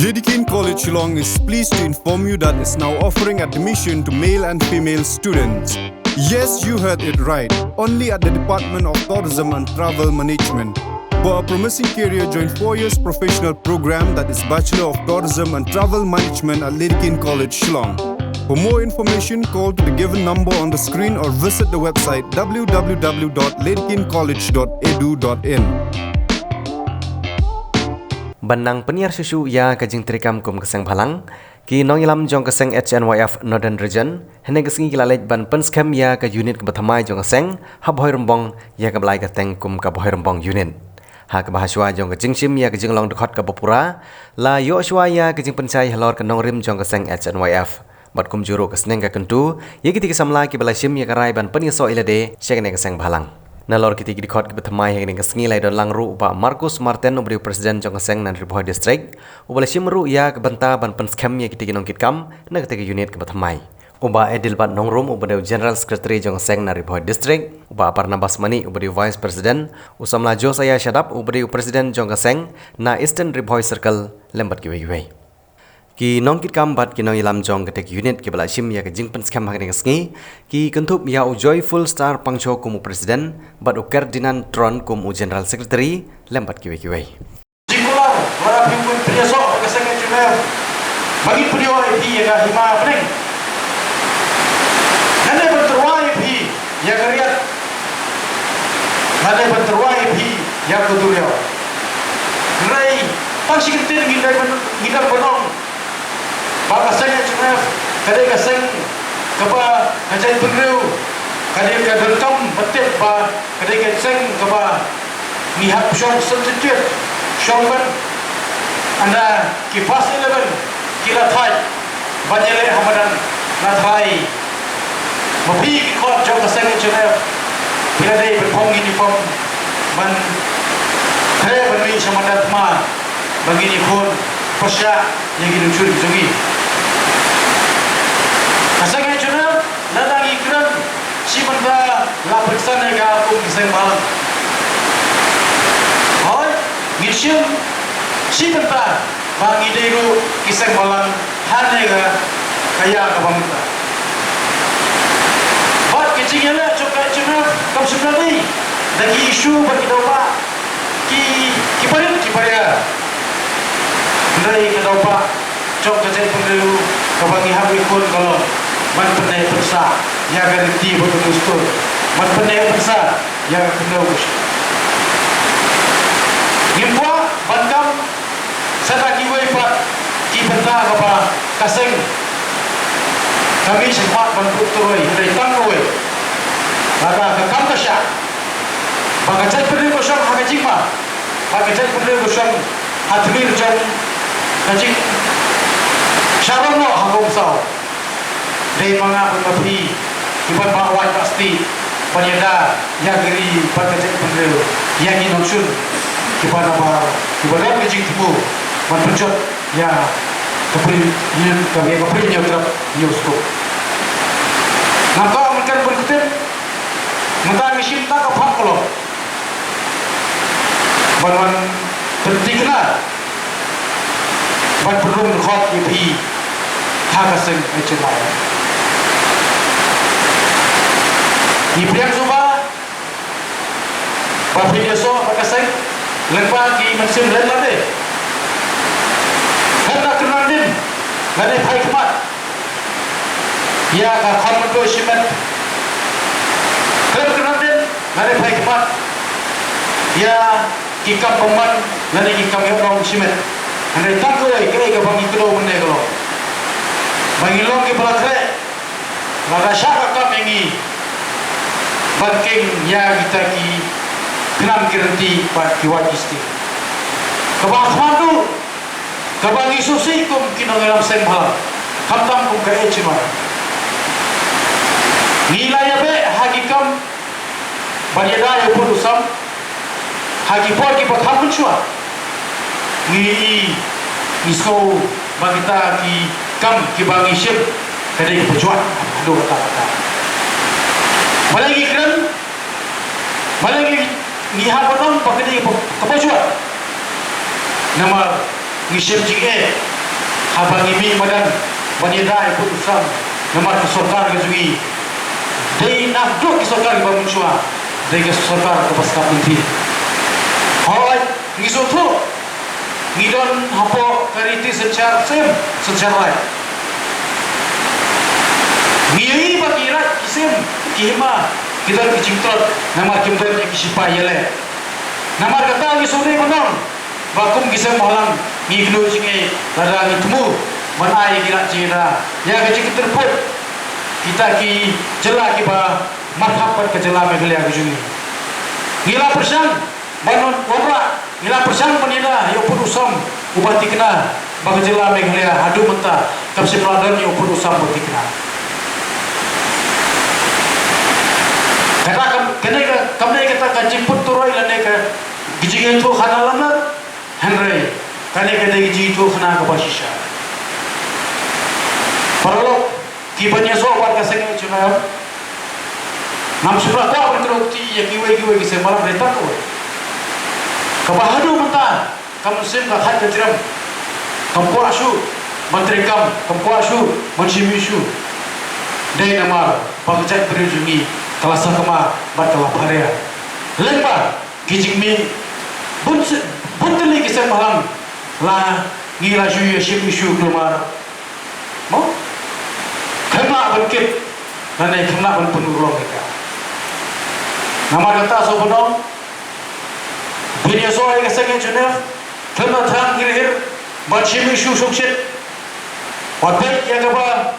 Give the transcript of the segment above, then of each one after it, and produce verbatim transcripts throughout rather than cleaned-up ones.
Dedekind College Shillong is pleased to inform you that it's now offering admission to male and female students. Yes, you heard it right. Only at the Department of Tourism and Travel Management. For a promising career, join four years professional program, that is Bachelor of Tourism and Travel Management at Dedekind College Shillong. For more information, call to the given number on the screen or visit the website w w w dot dedekind college dot e d u dot i n. Ban nang pynïar shuh shuh ïa ka jingtrei kam kum ka seng bhalang, ki nongïalam jong ka seng H N Y F Northern Region hynne ka sngi ki la leit ban pynskhem ïa ka unit kaba thymmai jong ka seng ha Bhoirymbong, ïa kaba la ai kyrteng kum ka Bhoirymbong Unit. Ha kaba hashwa jong ka jingshim ïa ka jinglong dkhot kaba pura, la ïoh shuwa ïa ka jingpynshai halor ka nongrim jong ka seng H N Y F. Bad kumjuh ruh ka sneng ka kyntu ïa kitei ki samla kiba la shim ïa ka rai ban pynïasoh ïa lade sha kane ka seng bhalang. Nalor kitei ki dkhot kiba thymmai ha kane ka sngi la ïadon lang ruh u Bah Marcus Martin, uba dei u President jong ka seng na Ri Bhoi District, uba la shim ruh ïa ka bynta ban pynskhem ïa kitei ki nongkitkam na katei ka unit kaba thymmai. U Bah Adelbert Nongrum, uba dei u General Secretary jong ka seng na Ri Bhoi District, u Bah Barnabas Manik, uba dei u Vice President, u samla Josiah Shadap, uba dei u President jong ka seng na Eastern Ri Bhoi Circle, lem bad kiwei kiwei. Ki nongkitkam bad ki nongïalam jong katei ka unit kiba la shim ïa ka jingpynskhem ha kane ka sngi ki kynthup ïa u Joyful Star Pangcho kum u President bad u Ferdinand Tron kum u General Secretary, lem bad kiwei kiwei. Jingkular, lada phi pynïasoh bad ka seng H N Y F, ba ngin pynïoh ïa phi ïa ka hima bneng. Ngan dei ban tyrwa ïa phi ïa ka riat. Ngan dei ban tyrwa ïa phi ïa ka duriaw. Hynrei tang shi kyntien ngi dei ban, ngi dei ban ong ba ka seng H N Y F ka dei ka seng kaba ka jaitbynriew ka dei ka donkam ban tip ba ka dei ka seng kaba ngi hap shong substitute, shong ban. Ynda ki first eleven ki la thait ban ïaleh ha madan, la thait. Ma phi ki dkhot jong ka seng H N Y F, phi la dei ban phong uniform ban khreh ban mih sha madan thma, ba ngin ïakhun pyrshah ïa ki nongshun jong ngi. Ka seng H N Y F, lada ngi kren shi bynta, la pyrshang ïa ka kum ki seng bhalang. Hooid, ngi shim shi bynta ba ngi dei ruh ki seng bhalang ha kane ka, ka ïa kaba mynta. Bad ka jingïaleh jong ka H N Y F kam shym la dei da ki issue bad ki daw ba ki, ki barit ki baria. Hynrei ka daw ba jong ka jaitbynriew kaba ngi hap ïakhun ka long ban pynneh pynsah ïa ka riti bad ka dustur, ban pynneh pynsah ïa ka kynnoh ka sha. Ngim kwah ban kam sa da kiwei pat ki bynta kaba ka seng ka mih shakhmat ban pyntrei, hynrei tang kawei, lada ka kam ka shah, ba ka jaitbynriew ka shong ha ka jingma, ba ka jaitbynriew ka shong ha tmier jong ka jingsharom noh ha ka umsaw. Dei ma nga bad ma phi kiban bah wait bah stieh ban ïada ïa ka ri bad ka jaitbynriew, ïa ki nongshun kiban bah, kiban don ka jingthmu ban pynjot ïa ka Prin-, ïa ka, ïa ka Prin Hynñiewtrep Hynñiewskup. Ngam kwah ban kren bun ktien, mynta ngi shim tang ka phang ka long ban wan pynthikna, ban pynrung dkhot ïa phi ha ka seng H N Y F. Ngi pdiang sngewbha ba phin ïasoh bad ka seng lyngba ki mynsiem lem lade. Khlem da kynran dien lane phai khmat ïa ka khon myntoi shimet. Khlem kynran dien lane phai khmat ïa ki kam bymman lane ki kam ïoh nong shimet. Hynrei tang kawei, kaei kaba ngi kdew mynne ka long ba ngin long kiba la khreh, lada shah ka kam ïa ngi, ban kheiñ ïa kita ki khnam ki rynti bad ki wait ki stieh. Kaba kham duh, kaba ngi sngewsih kum ki nongïalam seng bhalang, khamtam kum ka H N Y F. Ngi la ïabeh ha ki kam ban ïada ïa u pud u sam ha ki por kiba kham mynshuwa. Ngi, ngi sngew ba kita ki kam kiba ngi shim ka dei kaba jwat haduh katta katta. Balei ngi kren, balei ngi, ngi hap ban ong ba ka dei kaba, kaba jwat? Namar ngi shim jingeh Haba ngi mih madan ban ïada ïa u pud u sam, namar ka sorkar ka jong ngi dei na duh ki sorkar kiba mynshuwa, dei ka sorkar kaba sngap lynti. Hooid, ngi sngewthuh, ngi don hapoh ka riti synshar syiem, synshar raij. Ngi ïohi ba ki raij ki syiem, ki hima, ki don ki jingtlot, namar kim don ïa ki shipai ïaleh. Namar kata ngi sngewdei ban ong ba kum ki seng bhalang ngi kynduh jingeh lada ngi thmu ban ai ïa ki lad jingïada ïa ka jingkynterpret kita ki jylla kiba marhap bad ka jylla Meghalaya ka jong ngi. Ngi la pyrshang ban wan-, wanrah, ngi la pyrshang ban ïada ïa u pud u sam uba thikna ba ka jylla Meghalaya haduh mynta kam shym la don ïa u pud u sam uba thikna. Kata kam, kane ka, kam dei kata ka jingpynturoi lane ka, ka jingïathuhkhana lamler, hynrei kane ka dei ka jingïathuhkhana kaba shisha. Paralok, kiba ïasoh bad ka seng H N Y F, ngam shym la kwah ban kynroh kti ïa kiwei kiwei ki seng bhalang, hynrei tang kawei kaba haduh mynta ka mynsiem ka khat ka jrem, kam kwah shuh ban treikam, kam kwah shuh ban shim issue. Dei namar ba ka jaitbynriew jong ngi ka la sakma bad ka la pharia. Lyngba ki jingmih bun se-, bun tylli ki seng bhalang la ngi la shu ïa shim issue, kulmar, mo, khlem lah ban kit lane khlem lah ban pynurlong ïa ka. Namar kata, sngewbha ban ong, phin ïasoh ïa ka seng H N Y F, khlem da thrang hir hir ban shim issue shongshit. Wat peit ïa kaba,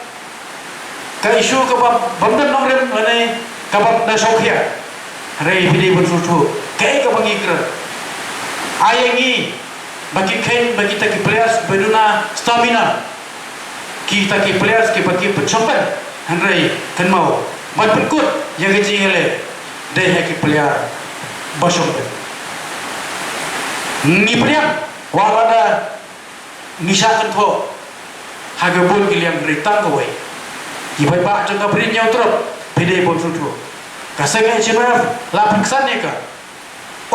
ka issue kaba bym don nongrim lane kaba bym da shongkhia. Hynrei phi dei ban sngewthuh kaei kaba ngi kren. Ai ïa ngi ba kin kheiñ ba kita ki players ba duna stamina, kita ki players kiba ki pynshongpen, hynrei kynmaw, ban pynkut ïa ka jingïaleh dei ha ki player ba shongpen. Ngi pdiang wat lada ngi shah kynthoh ha ka bun ki liang, hynrei tang kawei, ki paidbah jong ka Bri Hynñiewtrep, phi dei ban sngewthuh, ka seng H N Y F la pynksan ïa ka,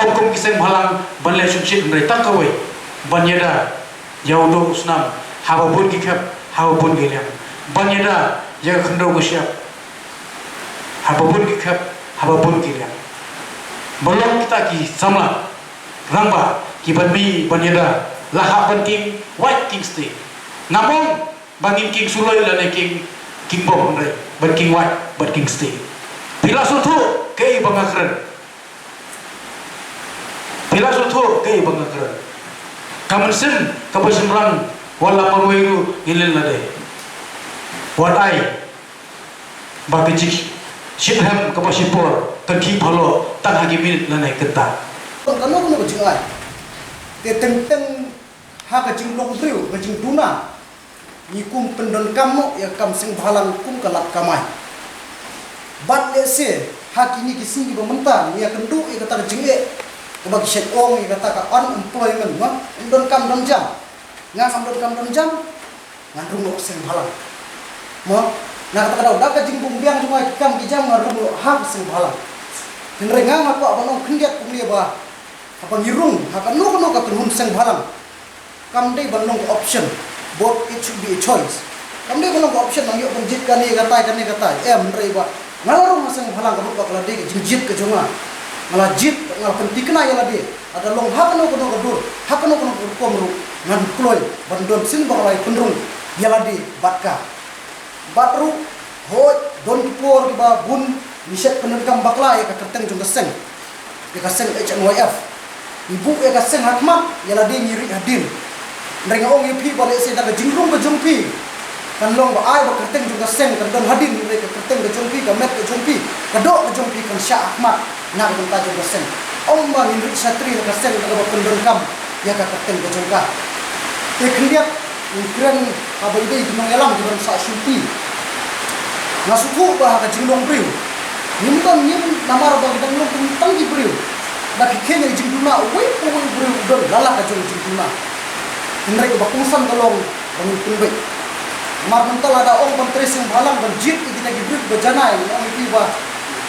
ym kum ki seng bhalang ban leh shongshit, hynrei tang kawei, ban ïada ïa u doh u snam haba bun ki khep, haba bun ki liang, ban ïada ïa ka khyndew ka shyiap haba bun ki khep, haba bun ki liang. Ba long kita ki samla rangbah kiban mih ban ïada, la hap ban king wait king stay. Ngam ong ba ngin king suloi lane king, king bom, hynrei ban king wait bad king stay. Phi la sngewthuh kaei ba nga kren? Phi la sngewthuh kaei ba nga kren? Ka mynsiem kaba shemphang, wat la marwei ruh ngin len lade. Wat ai ba ka jingshit hem kaba shipor kan khih phaloh tang ha ki minit lane kynta. Kano kano ka jingai, te teng teng ha ka jinglong briew, ka jingduna, ngi kum pyndonkam noh ïa ka kam seng bhalang kum ka lad kamai. Bad lehse ha kine ki sngi kiba mynta ngi ïakynduh ïa kata ka jingeh kaba ki shait ong ïa kata ka unemployment, mo, ym don kam don jam. Nga ngam don kam don jam, ngan rung noh seng bhalang, mo. Na kata ka daw, da ka jingbymbiang jong nga ki kam ki jam, ngan rung noh ha ka seng bhalang. Hynrei nga, nga kwah ban ong khyndiat kumne ba haba ngi rung ha kano kano ka kynhun seng bhalang, kam dei ban long ka option, but it should be a choice. Kam dei ban long ka option, nang ïoh ban jied kane katai, kane katai. Em, hynrei ba nga la rung ha seng bhalang, ka mut ba ka la dei ka jingjied ka jong nga. Nga la jied, nga la pynthikna ïa lade. Lada long ha kano kano ka dur, ha kano kano ka rukom ruh, ngan kloi ban don sien ba nga la ïa pynrung ïa lade bad ka. Bad ruh, hooid, don ki por kiba bun ngi shait pyndonkam bakla ïa ka kyrteng jong ka seng, ïa ka seng H N Y F. Ngi buh ïa ka seng ha khmat, ïa lade ngi rieh hadien. Hynrei nga ong ïa phi ba lehse da ka jingrung ka jong phi, kan long ba ai ba ka kyrteng jong ka seng kan don hadien, hynrei ka kyrteng ka jong phi, ka met ka jong phi, ka doh ka jong phi kan shah ha khmat na ka bynta jong ka seng. Ym ba ngin rieh shatri ha ka seng kaba pyndonkam ïa ka kyrteng ka jong ka. Te khyndiat, ngi kren haba ïadei ki nongïalam kiban sah shuti. Nga sngewthuh ba ha ka jinglong briew, ngim don, ngim namar ba ki dang long kum tang ki briew. Da ki kheiñ ïa ka jingduna uwei pa uwei u briew, u don la la ka jong ka jingduna. Hynrei kaba kongsan ka long ba ngin pynbeit. Namar mynta lada ong ban trei seng bhalang, ban jied ïa kita ki briew ba janai, nga ong ïa phi ba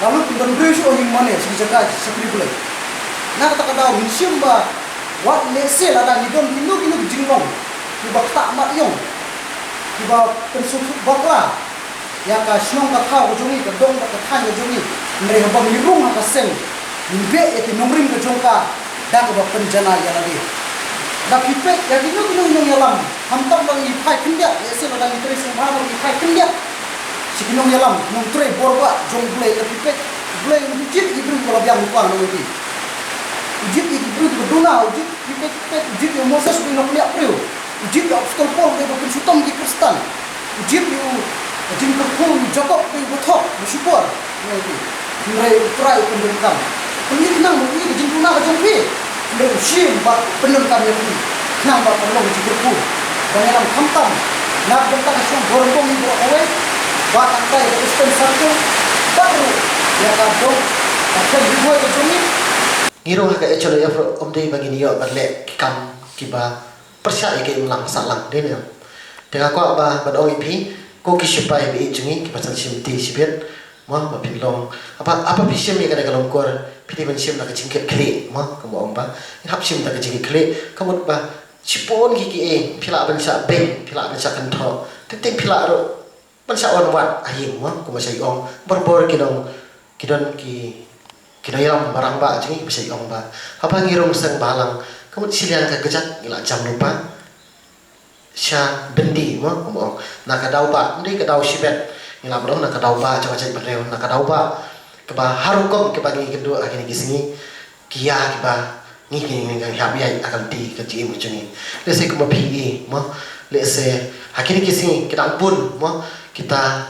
la lut pynban briew shuh ha ïing mane, sha ki jaka shakri Blei. Na kata ka daw ngin shim ba wat lehse lada ngi don kino kino ki jinglong kiba ktah mat ïong, Ba pynsngewthuh bakla ïa ka shnong ka thaw ka jong ngi, ka dong bad ka thaiñ ka jong ngi. Hynrei haba ngi rung ha ka seng, ngi beh ïa ki nongrim ka jong ka da kaba pynjanai ïa lade. La phi peit ïa kino kino ki nongïalam, khamtam lada ngi phai khyndiat, lehse lada ngi trei sngewbha lada ngi phai khyndiat sha ki nongïalam, nongtrei bor ba jong U Blei, la phi peit, U Blei u jied ïa ki briew ba la biang lypa, nong ïa phi. U jied ïa ki briew ba duna, u jied, phi peit, peit, u jied ïa u Moses u dei u nongkynriah briew. U jied ïa u Apostol Paul u dei uba pynshitom ki Khristan. U jied ïa u, ka jingkyrkhu u Jakob u dei uba thok, uba shukor. Nong ïa phi. Hynrei U Trai u pyndonkam. Pyndonkam ba u ïohi ka jingduna ka jong phi. Hynrei u shim bad u pyndonkam ïa phi. Khnang ba kan long ka jingkyrkhu ba ngi ïalam khamtam na ka bynta ka shnong Borabong hi baroh kawei, ba tang ka Eastern Circle, bad ruh ïa ka dong, ka khlem ri bhoi ka jong ngi. Ngi ruh ha ka H L A F ruh ym dei ba ngin ïoh ban leh ki kam kiba pyrshah ïa ka imlang sahlang, dei ne em? Te nga kwah ba ban ong ïa phi, ko ki shipai ba ïeit jong ngi, kiba sa shim ti shibit, mo, ba phin long. Haba, haba phi shim ïa kane ka longkor, phi dei ban shim da ka jingkitkhlieh, mo, kumba ong ba. Ngin hap shim da ka jingkitkhlieh, ka mut ba shibun ki kiei, phi lah ban shah beiñ, phi lah ban shah kynthoh. Teng teng phi lah ruh ban shah wan wad ha ïing, mo, kumba shai ong. Barabor ki nong, ki don ki, ki nongïalam ba rangbah jong ngi, ba shai ong ba, haba ngi rung seng bhalang, ka mut shiliang ka kjat ngi la jam lypa sha byndi, mo, kumba ong. Na ka daw ba, ym dei ka daw shibit, ngi la ban ong na ka daw ba jong ka jaitbynriew, na ka daw ba kaba har rukom kaba ngi kynduh ha kine ki sngi, ki ïa kiba ngi, ngi, ngi, ngi hap ïaid ha ka lynti ka jingim ka jong ngi. Lehse kumba phi i, mo, lehse ha kine ki sngi ki dang bun, mo, kita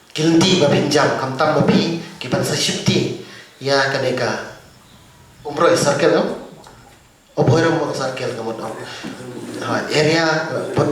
ki lynti ba phin jam, khamtam ma phi, kiban sa shim ti ïa kane ka Umroi Circle, no? O Bhoiram Circle ka mut, no? Ha, area, uh, pun,